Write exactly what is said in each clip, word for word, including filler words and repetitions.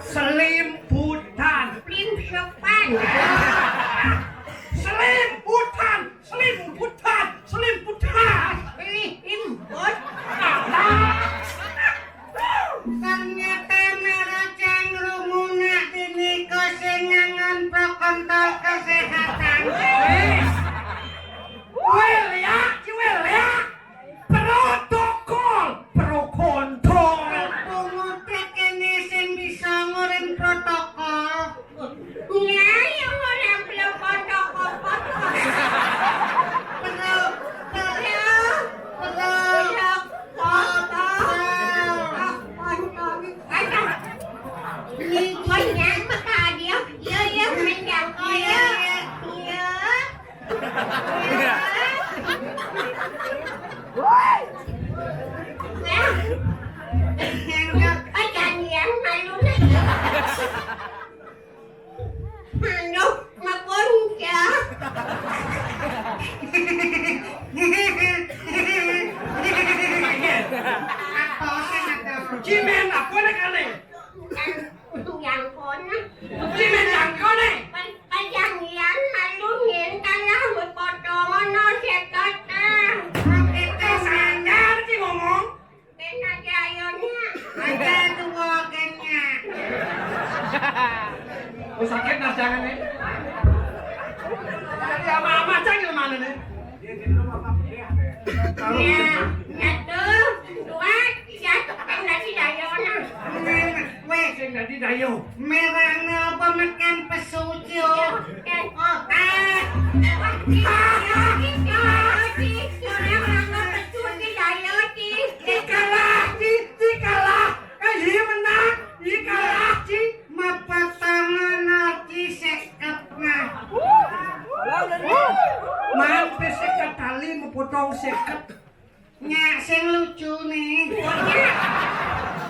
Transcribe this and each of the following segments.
Selimputan. Selimsupan. Selimputan. Selimputan. Selimputan. Selimput. Ternyata maracang rumuna tinika sing ngangon protokol kesehatan. Wéh, ya, wéh, ya. Protokol, prokontol. Punguté kéné sing bisa ngurin protokol. Nyai orang belum protokol. Perlu, perlu, perlu. Protokol. Protokol. Ada. Ini banyak maka dia. Iya, iya, menjangkau ya. Iya. Iya. Woi. Nah. Yang perjanjian malu nih. Aduh, ngapun ya. Apa sih, Nak? Cimen apa nih kali? Yang kono. Cimen yang kono. Pajangian malu yen tanah wis padha ngono seket. Kita sadar ki ngomong. Ben aja ayo nya. Ada dua kenya. Oh, sakit nas jangan nih. Jadi ama-ama cang yang mana nih? Ya, satu, dua, tiga, tukang nasi dayo nah. Wéh, sing dadi dayo. Merahna apa makan pesuci, oh? Oh, ah. Dikalah, di, dikalah. Eh, iya menang, dikalah, di. Mapatangan ati seket nah. Mampe seket tali mepotong seket. Nyak sing lucu nih.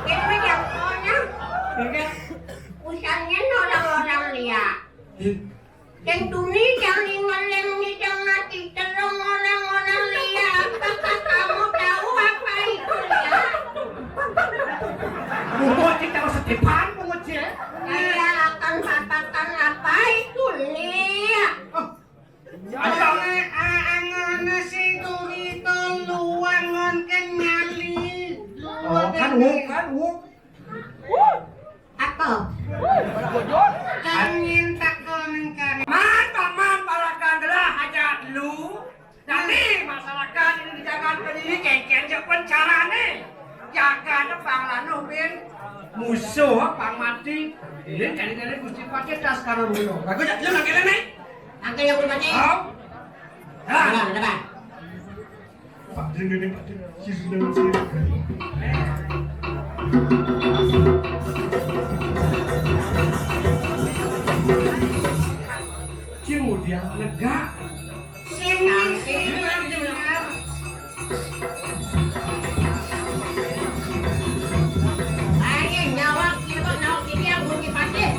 Itu yang pokoknya. Oke. Usahanya orang-orang lihat. Yang tuni jangan ngeleng di tengah di terong orang-orang lihat. Apakah kamu tahu apa itu lihat? Bungo kita harus sedepan, bungo cek. Saya akan katakan apa itu lihat. Oh. Ada. Angana si turi telu angon kenyali. Oh, kan wong, kan wong. Apa? Kan nyentak kau nengkari. Man, Pak Man, parakan gelah aja lu. Tapi masyarakat ini dijaga pendiri, kengken je pencarane. Jaga depan lanuh bin. Musuh, Pak Mati. Ini dari-dari Gusti Patih tas karo runo. Bagus, ya, lu lagi nih. Angke yang belum mati. Oh. Nah. Nah, depan. Pak Din ini, Pak Din. Si sudah masih. Kemudian lega. Sing, sing, sing. Ayo, nyawak kita, nyawak kita yang bunyi patih.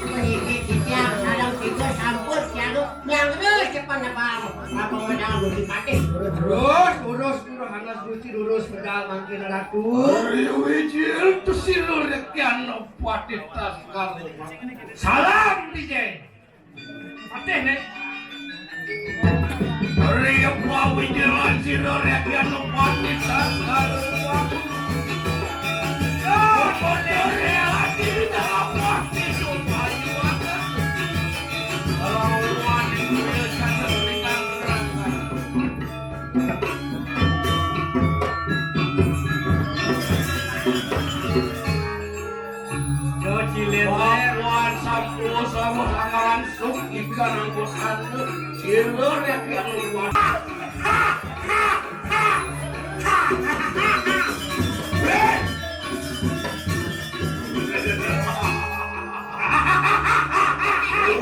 Bunyi kita yang dalam tidur sampun, yang, yang terus cepat, apa, apa, apa, yang bunyi patih. Terus, terus, terus, Hanas Gusti, terus, pedal mangkin ratu. Ari wijil, tuh si Lurek yang nopo patih tas kamu. Salam, D J. Patih, nih. Ria Prawijil sira rakyat Panitan Kalua. Lawan kuwi satu ringan terang. Yo, cilik. Pakuan sampun sama sangaran suk ikan angkut anu. Cilur ya, ya, luar.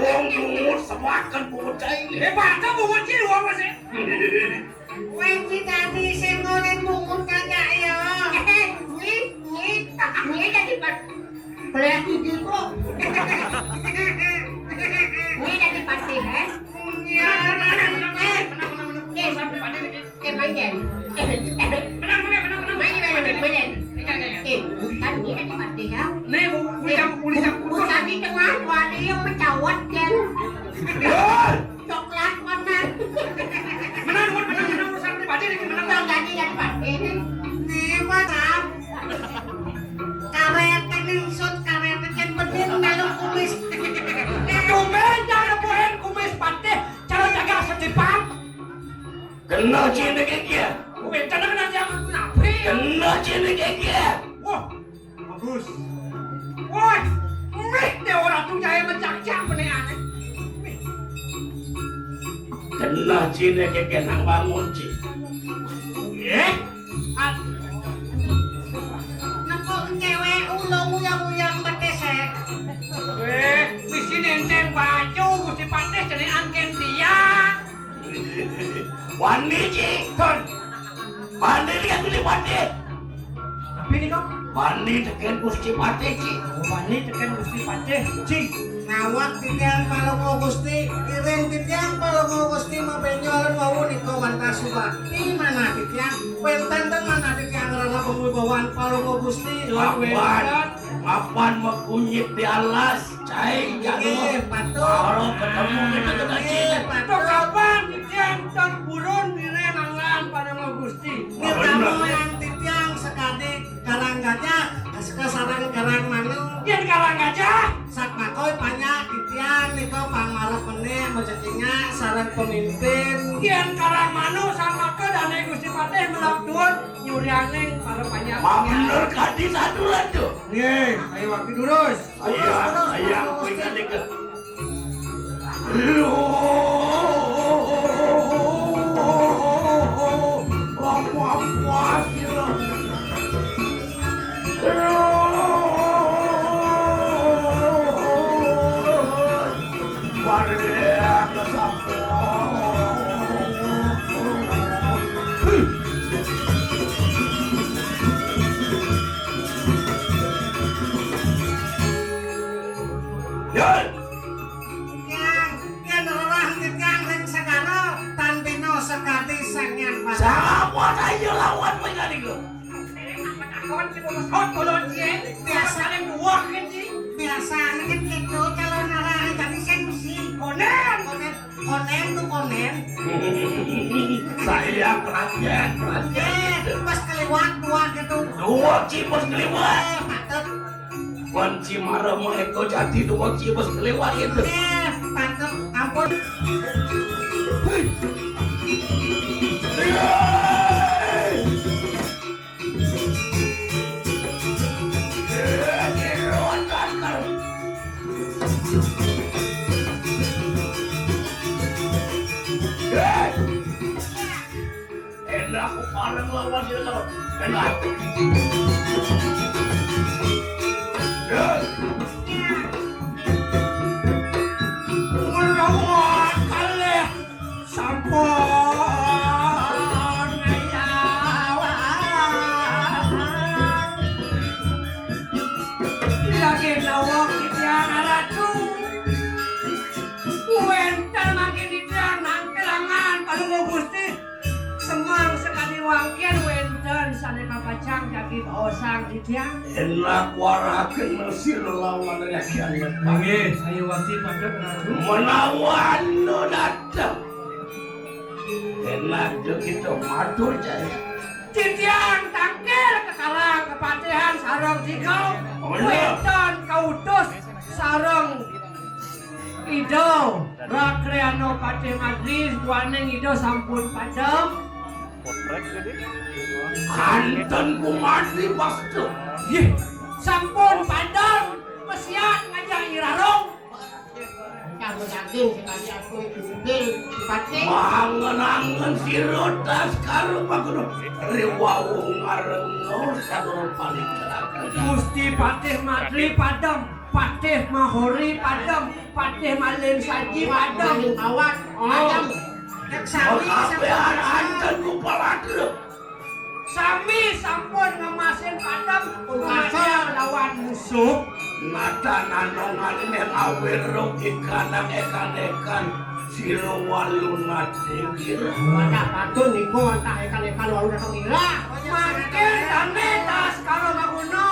Wong bungut sepakan bocah ini. Eh, Pak, kamu bocil, wong masih. Kowe iki dadi sing ngoren mungut kagak ya? Kuwi, kuwi, kuwi dadi pat-, boleh gigi kok. Kuwi dadi patih, eh? Iya. Eh, eh, manjen. Eh, manjen, manjen, manjen. Eh, Kan ini tadi Patih ya. Nih, bu-, ulisan, ulisan khusus. Tadi tengah, wah, dia mencawat, Jen. Hei! Coklat warna. Menang, menang, menang, menang, urusan pribadi nih, menang. Yang jadi, jadi Patih nih. Nih, Mas, Am. Karet, ningsut, karet, Jen, bening, dalam kumis. Tumben, jangan nemuin kumis Patih. Cara jaga setipan. Kena cini kiki. Wih, tenang aja, kenapa? Kena cini kiki. Wah, bagus. Wah, wih, Dewa Ratu Jaya mencak-cak beneran. Wih. Kena cini kiki nang bangun, Ci. Eh? At-, nepuk cewek ulung uyang-uyang betesek. Wih, misi nenteng baju, Gusti Patih cenekan dia. Wani, Ci. Ton. Wani, lihat ini, Wani. Tapi ini kok. Wani teken Gusti Patih, Ci. Oh, wani teken Gusti Patih, Ci. Ngawak titiang Palungguh Gusti, iring titiang Palungguh Gusti mabenjol wau nika wantah subakti manah titiang. Wénten ten manah titiang rereh pangwibawaan Palungguh Gusti. Mapan, mapan makunyit di alas. Cai, jadul. Nggih, patut. Kalau ketemu kita kena nggih, cicit. Patut. Kapan titiang tan purun ngiring angan Palungguh Gusti? Bener. Nirama yang titiang sekadi Karang Gajah, asika sareng Karang Manu. Yén Karang Gajah? Sak makoy panjak titiang nika pangarep menéh majekinga sareng pemimpin. Yén Karang Manu sak makoy dané Gusti Patih melak tuun nyurianing para panjak. Bener kadi saturan tuh. Nggih, ayo waktu durus. Ayah, ayah, aku ingat ke. Loh, apa-apa sih lo? Loh, warga kesambung. Yun! Tiang, yén rerah titiang ring segara, tan bina sakadi Sang Hyang Patih. Salah buat aja lawan kowe kali ko. Lawan si bos hot kolon, Ci. Biasa. Saling dua kan, Ci. Biasa kan gitu, kalau narah jadi sensi. Konen. Konen. Konen tuh konen. Saya kerajaan, kerajaan. Eh, pas keliwat dua gitu. Dua cipus keliwat. Eh, patut. Kunci marama eko jati dua cipus keliwat itu. Eh, patut. Ampun. Hei. Hei. Enak, aku pareng lawan dia, Cok. Enak. Melawan kalih. Sampun. Lagi nawang titiang Ratu. Wénten mangkin titiang nangkil angan Palungguh Gusti. Semeng sekadi mangkin wénten sané kapacang jagi baosang titiang. Enak waraken sira lawan rakyat. Nggih, saya wati patut Ratu. Menawa anu dateng. Enak kita matur, Cai. Titiang tangkil kekarang kepatihan sareng tiga. Oh, iya. Wénten kautus sareng Ida Rakriano Patih Madri, duaning Ida sampun padem. Anten kumadri pastu. Yih, sampun padem, pesiat ngajak irarung. Kamu daging sekali aku itu, Bil, Patih. Mangen-angen sira tas karo pakono. Riwau ngarengos karo paling terakhir. Gusti Patih Madri padem, Patih Mahori padem, Patih Malin Saji padem. Malin Pawat, oh. Padem. Nek sami kabéhan anten ku palatra. Sami sampun ngemasin padem. Pungkasan. Lawan musuh. Nata nanongan nek awirung ikanang ekan-ekan sira walu nating ira. Wadah patun niku wantah ekan-ekan walu nating ira. Mangkin dané tas karo maguna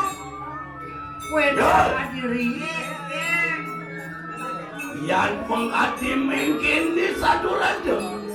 Kowe Ya. Diri. Yan pengkadiming